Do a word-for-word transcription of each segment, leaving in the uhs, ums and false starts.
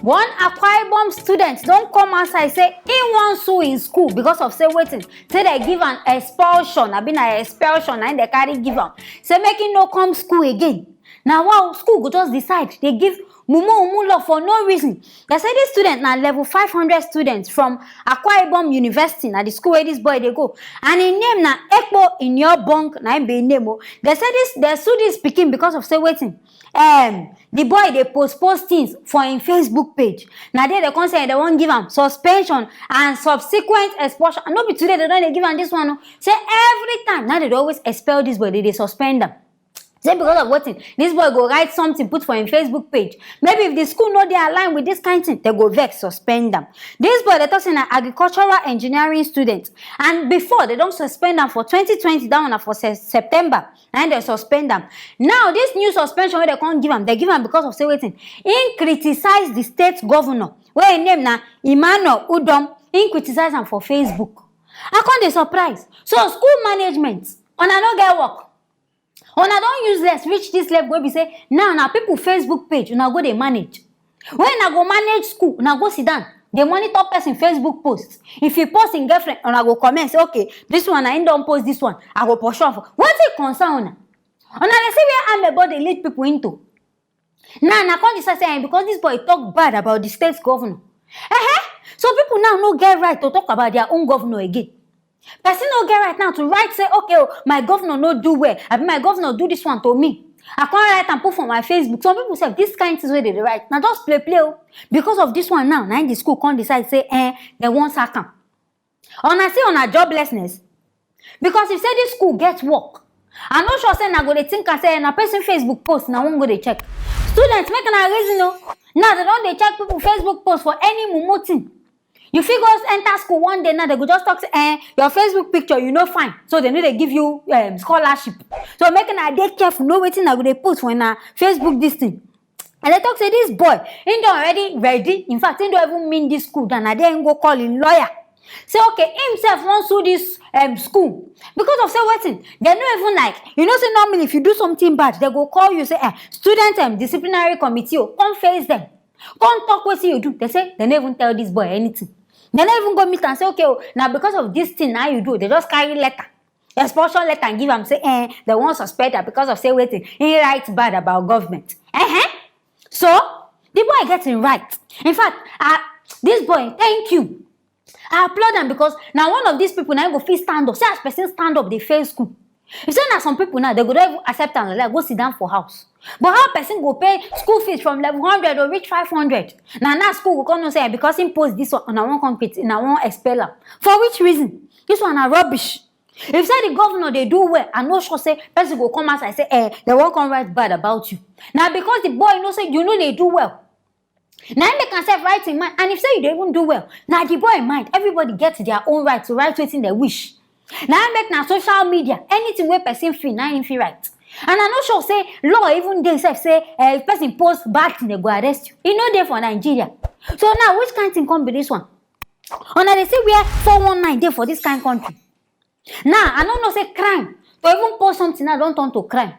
One Akwa Ibom student don come outside say he wan sue im school because of say wetin, say dem give am expulsion, abi na expulsion na im dem carry give am, say make he no come school again. Na wa o, school go just decide dey give mumu mumu law for no reason. Dem say this student na level five hundred student from Akwa Ibom University, na the school wey this boy dey go, and im name na Ekpo Inyobong, na im be im name o. Dem say this, dem sue this pikin because of say wetin, um the boy dey post post things for im Facebook page. Na there dem come say dem wan give am suspension and subsequent expulsion. And no be today dem don dey give am this one o. Say every time na dem dey always expel this boy, dem dey suspend am. Say because of wetin, this boy go write something put for im Facebook page. Maybe if the school no dey align with this kind thing, dem go vex suspend am. This boy, dem talk say na agricultural engineering student, and before dem don suspend am for twenty twenty, that one na for Se- September na im dem suspend am. Now this new suspension wey dem come give am, dem give am because of say wetin, im criticize the state governor wey im name na Emmanuel Udom. Im criticize am for Facebook. I come dey surprise. So school management, una no get work? Una don useless reach this level wey be say now na people Facebook page una go dey manage. When una go manage school, una go sit down dey monitor person Facebook post. If he post im girlfriend, una go comment say, "Okay, this one na im don post this one, I go pursue am for." Wetin concern una? Una dey see where amebo dey lead people into. Now una come decide say, eh, because this boy talk bad about the state governor, eh, so people now no get right to talk about their own governor again. Person no get right now to write say, "Okay o, my governor no do well, abi my governor do this one to me." I come write and put for my Facebook. Some people say this kind things wey dem dey write na just play play o. Because of this one now, na im the school come decide say, eh, dem wan sack am. Una see una joblessness. Because if say this school get work, I no sure say una go dey think am say na person Facebook post una wan go dey check. Students, make una reason o. Now dem don dey check people Facebook post for any mumu thing. You fit go enter school one day now, dem go just talk say, "Eh, your Facebook picture, you no fine, so dem no dey give you um, scholarship." So make una dey careful, know wetin una go dey post for una Facebook this thing. And dem talk say this boy, he don already ready. In fact, he don even mean this school down. Na there he go call im lawyer. Say, okay, himself wan sue this um, school. Because of say wetin? Dem no even like, you know say normally if you do something bad, dem go call you say, eh, student um, disciplinary committee o, come face dem. Come talk wetin you do. Dem say dem no even tell this boy anything. Dem no even go meet am say, "Okay o, na because of this thing na you do." Dem just carry letter, expulsion letter, and give am say, eh, dem wan suspend am because of say wetin, he write bad about government. Uh-huh. So the boy get im right. In fact, uh, this boy, thank you. I applaud am because na one of these people na im go fit stand up. See as person stand up dey fail school. You say na some people now, dem go don even accept am like go sit down for house. But how person go pay school fees from level hundred or reach five hundred? Na now school go come know say, eh, because he post this one, una wan come quit, una wan expel am. For which reason? This one na rubbish. If say the governor dey do well, I no sure say person go come outside say, eh, dem wan come write bad about you. Na because the boy know say you no dey do well. Na im make am sef write im mind. And if say you dey even do well, na the boy mind. Everybody get their own right to write wetin dem wish. Na im make na social media, anything wey person feel, na im fit write. And I no sure say law even dey sef say, eh, if person post bad thing, dem go arrest you. E no dey for Nigeria. So now, which kind thing come be this one? Una dey see where four one nine dey for this kind country? Now, I no know say crime, to even post something now don turn to crime.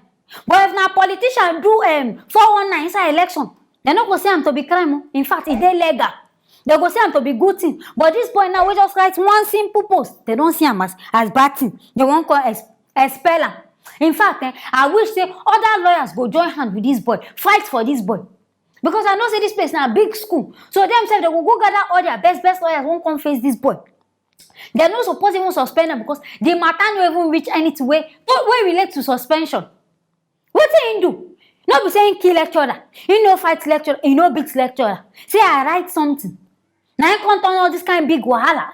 But if na politician do um, four one nine inside election, dem no go see am to be crime o. In fact, e dey legal. Dem go see am to be good thing. But this boy now wey just write one simple post, dem don see am as as bad thing. Dem wan come ex expel am. In fact, eh, I wish say other lawyers go join hand with this boy, fight for this boy. Because I know say this place na big school. So dem sef, dem go go gather all their best best lawyers wan come face this boy. Dem no suppose even suspend am because the matter no even reach anything wey wey relate to suspension. Wetin he do? No be say he kill lecturer, he no fight lecturer, he no beat lecturer. Say I write something, na him come turn all this kind big wahala.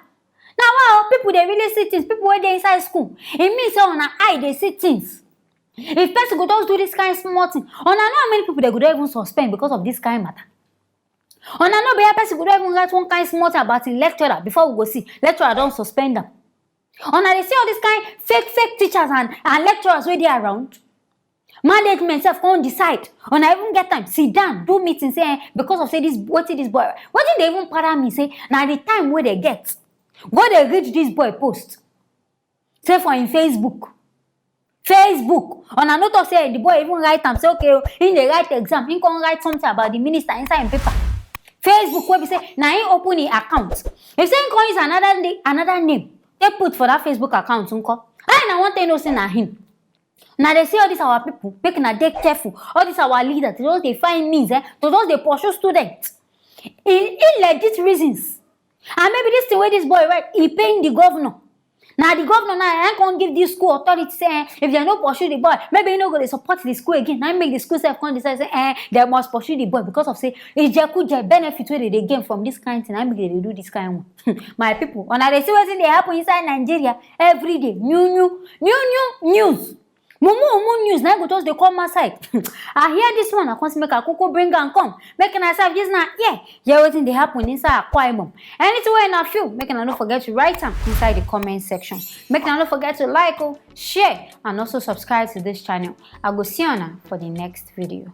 Na wa o, people dey really see things. People wey dey inside school, e mean say una eye dey see things. If person go just do this kind small thing, una know how many people dem go don even suspend because of this kind matter? Una know be how person go don even write one kind small thing about im lecturer before we go see lecturer don suspend am? Una dey see all this kind fake fake teachers and and lecturers wey dey around? Management sef come decide, una even get time sit down do meeting say, eh, because of say this, wetin this boy, wetin dey even para me say na the time wey dem get go dey read this boy post, say for im Facebook. Facebook. Una no talk say the boy even write am say, okay o, he dey write exam, he come write something about the minister inside im paper. Facebook wey be say na him open him account. If say him come use another name, another name take put for that Facebook account, nko? How una wan take know say na him? Una dey see all these our people, make una dey careful. All these our leaders, they just dey find means, eh, to just dey pursue students in illegit reasons. And maybe this thing wey this boy write, e pain the governor. Na the governor now, eh, come give this school authority say, eh, if they no pursue the boy, maybe he no go dey support the school again. Na make the school sef come decide say, eh, they must pursue the boy because of say ijekuje benefit wey they dey gain from this kind thing. Na make they dey do this kind one. My people, una dey see wetin dey happen inside Nigeria every day. New, new, new, new news. Mumu mumu news na go just dey come outside. I hear this one, I come say make I kuku bring am come. Make una sef use na ear hear wetin dey happen inside Akwa Ibom. Anything wey una feel, make una no forget to write am inside the comment section. Make una no forget to like, oh, share, and also subscribe to this channel. I go see una for the next video.